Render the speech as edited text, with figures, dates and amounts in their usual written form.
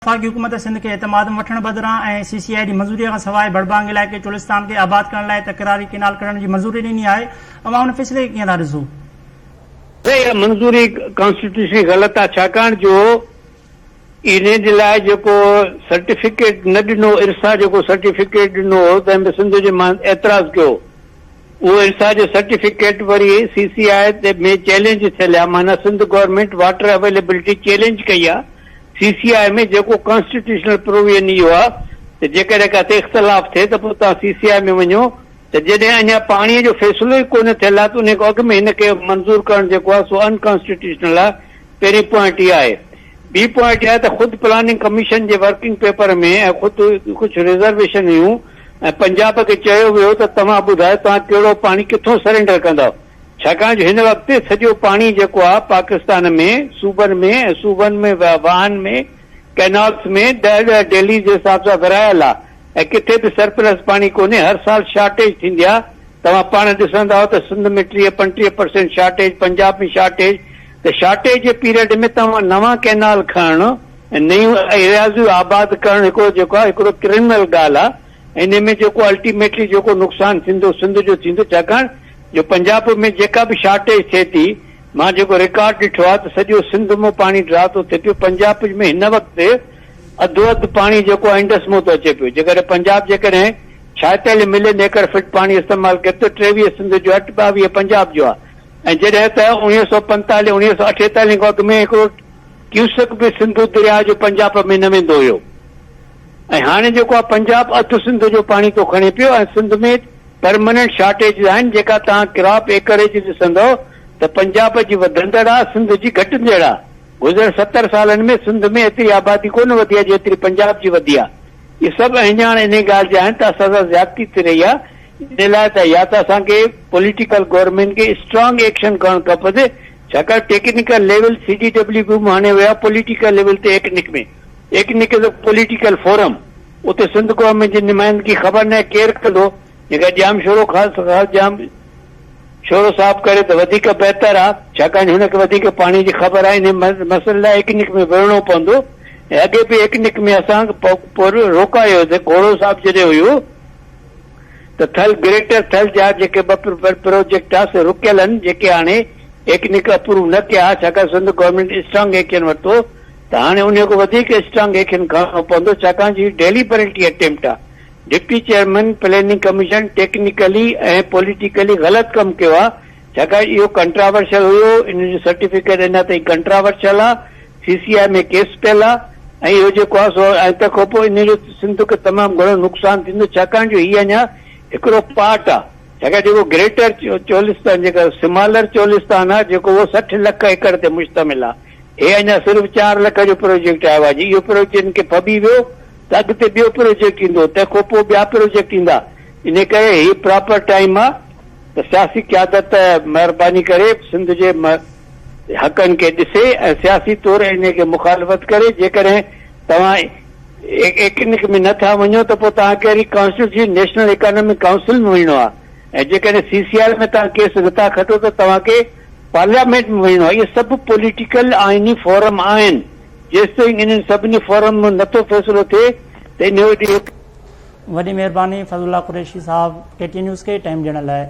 وفاقي حڪومت سنڌ کي اعتماد ۾ وٺڻ بدران ۽ سي سي آء جي منظوري کان سواء ڀڙڀانگ علائقي چولستان کي آباد ڪرڻ لاء تڪراري ڪينال ڪڍڻ جي منظوري ڏني آهي، اوهان ان فيصلي کي ڪيئن ٿا ڏسو؟ اها منظوري ڪانسٽيٽيوشنلي غلط آهي ڇاڪاڻ جو انهي جي لاء جيڪو سرٽيفڪيٽ نه ڏنو ارسا جيڪو سرٽيفڪيٽ ڏنو هو تنهن ۾ سنڌ جي مان اعتراض ڪيو اهو ارسا جو سرٽيفڪيٽ وري سي سي آء ۾ چئلينج ٿيل آهي معنيٰ Sindh government water availability challenge ڪئي آهي سي سي آء ۾ جيڪو ڪانسٽيٽيوشنل پروويزن اهو آهي ته جيڪڏهن ڪاٿي اختلاف ٿئي ته پوء توهان سي سي آء ۾ وڃو ته جڏهن اڃا پاڻي جو فيصلو ئي ڪونه ٿيل آهي ته انهي کان اڳ ۾ هن کي منظور ڪرڻ جيڪو آهي سو ان ڪانسٽيٽيوشنل آهي پهرين پوائنٽ اها آهي ٻي پوائنٽ اها آهي ته خود پلاننگ ڪميشن جي ورڪنگ پيپر ۾ ۽ خود ڪجهه ريزرويشن هيون ۽ پنجاب کي چيو ويو ته توهان ٻڌايو توهان ڪهڙو پاڻي ڪٿون سرينڊر ڪندؤ ڇاڪاڻ جو هن وقت سڄو پاڻي جيڪو آهي پاڪستان ۾ صوبن ۾ ۽ صوبن ۾ واهن ۾ ڪئنالز ۾ ڏهه ڏهه ڊيليز جي حساب سان ورهايل آهي ۽ ڪٿي به سرپلس پاڻي ڪونهي هر سال شارٽيج ٿيندي آهي توهان پاڻ ڏسندا آهيو ته Sindh ۾ 30 35 percent shortage Punjab ۾ shortage ته شارٽيج جي پيريڊ ۾ توهان نوان ڪئنال کڻڻ ۽ نيون ايراضيون آباد ڪرڻ هڪڙو جيڪو آهي هڪڙو ڪرمنل ڳالهه آهي انهي ۾ جيڪو الٽيميٽلي جيڪو نقصان ٿيندو سنڌ جو ٿيندو ڇاڪاڻ جو پنجاب ۾ جيڪا به شارٽيج ٿئي ٿي مان جيڪو رڪارڊ ڏٺو آهي ته سڄو سنڌ مون پاڻي ڊرا ٿو ٿئي پيو پنجاب ۾ هن وقت اڌو اڌ پاڻي جيڪو آهي انڊس مون ٿو اچي پيو جيڪڏهن پنجاب جيڪڏهن 46 ملين ايڪڙ فٽ پاڻي استعمال ڪري ٿو 23 سنڌ جو آهي 22 پنجاب جو آهي ۽ جڏهن ته 1945 1948 کان اڳ ۾ هڪڙو ڪيوسڪ به سنڌو درياء جو پنجاب ۾ نه ويندو هيو ۽ هاڻي جيڪو آهي پنجاب اڌ سنڌ جو پاڻي ٿو کڻي پيو ۽ سنڌ ۾ پرمننٽ شارٽيجز آهن جيڪا توهان ڪراپ ايڪريج ڏسندؤ ته پنجاب جي وڌندڙ آهي سنڌ جي گهٽندڙ آهي گذريل 70 سالن ۾ سنڌ ۾ ايتري آبادي ڪونه وڌي آهي جيتري پنجاب جي وڌي آهي اهي سڀ اهڃاڻ انهي ڳالهه جا آهن ته اسان سان زيادتي ٿي رهي آهي ان لاء ته يا ته اسان کي پوليٽيڪل گورنمينٽ کي اسٽرانگ ايڪشن کڻڻ کپندي ڇاڪاڻ technical level C D W P ۾ هڻي ويا پوليٽيڪل ليول تي ECNEC ۾ ECNEC is a political forum اتي سنڌ گورنمينٽ جي نمائندگي خبر ناهي ڪير ڪندو جيڪا ڄام شورو خاص خاص ڄام شورو صاحب ڪري ته وڌيڪ بهتر آ ڇاڪاڻ هن کي وڌيڪ پاڻي جي خبر آهي انهي مسئلي لاء ايڪنڪ ۾ وڙهڻو پوندو ۽ اڳي به ايڪنڪ ۾ اسان روڪايو هيوسي گهوڙو صاحب جڏهن هيو ته ٿل گريٽر ٿل جا جيڪي ٻه پروجيڪٽ ها سي رڪيل آهن جيڪي هاڻي ايڪنڪ اپروو نه ڪيا ها ڇاڪاڻ سنڌ گورنمينٽ اسٽرانگ ايڪشن ورتو ته هاڻي انهي کان وڌيڪ اسٽرانگ ايڪشن کڻڻو پوندو ڇاڪاڻ جو هي ڊيليبريٽلي اٽيمپٽ آهي deputy chairman planning commission technically ۽ politically غلط ڪم ڪيو آهي ڇاڪاڻ اهو ڪنٽراورشل هيو ان جو سرٽيفڪيٽ اڃا تائين ڪنٽراورشل آهي سي سي آء ۾ ڪيس پيل آ ۽ اهو جيڪو آ سو ۽ تنهن کان پوء انهي جو سنڌ کي تمام گهڻو نقصان ٿيندو ڇاڪاڻ جو هي اڃا هڪڙو پارٽ آ ڇاڪاڻ جيڪو گريٽر چولستان جيڪا سمالر چولستان آ جيڪو اهو 60 لک ايڪڙ تي مشتمل آ هي اڃا صرف 4 لک جو پروجيڪٽ آيو آ جي اهو پروجيڪٽ هن کي ڦٻي ويو ته اڳتي ٻيو پروجيڪٽ ايندو تنهن کان پوء ٻيا پروجيڪٽ ايندا انهي ڪري هي پراپر ٽائيم آ ته سياسي قيادت مهرباني ڪري سنڌ جي حقن کي ڏسي ۽ سياسي طور انهي کي مخالفت ڪري، جيڪڏهن توهان ايڪنڪ ۾ نه ٿا وڃو ته پوء توهان کي وري ڪانسٽيٽيوشن نيشنل اڪانامڪ ڪائونسل ۾ وڃڻو آهي ۽ جيڪڏهن سي سي آر ۾ توهان ڪيس نه ٿا کٽو ته توهان کي پارليامينٽ ۾ وڃڻو آهي، اهي سڀ پوليٽيڪل آئيني فورم آهن، جيستائين انهن سڀني فورم ۾ نه ٿو فيصلو ٿئي ته انهي جو. وڏي مهرباني فضل الله قريشي صاحب ڪي ٽي نيوز کي ٽائيم ڏيڻ لاء.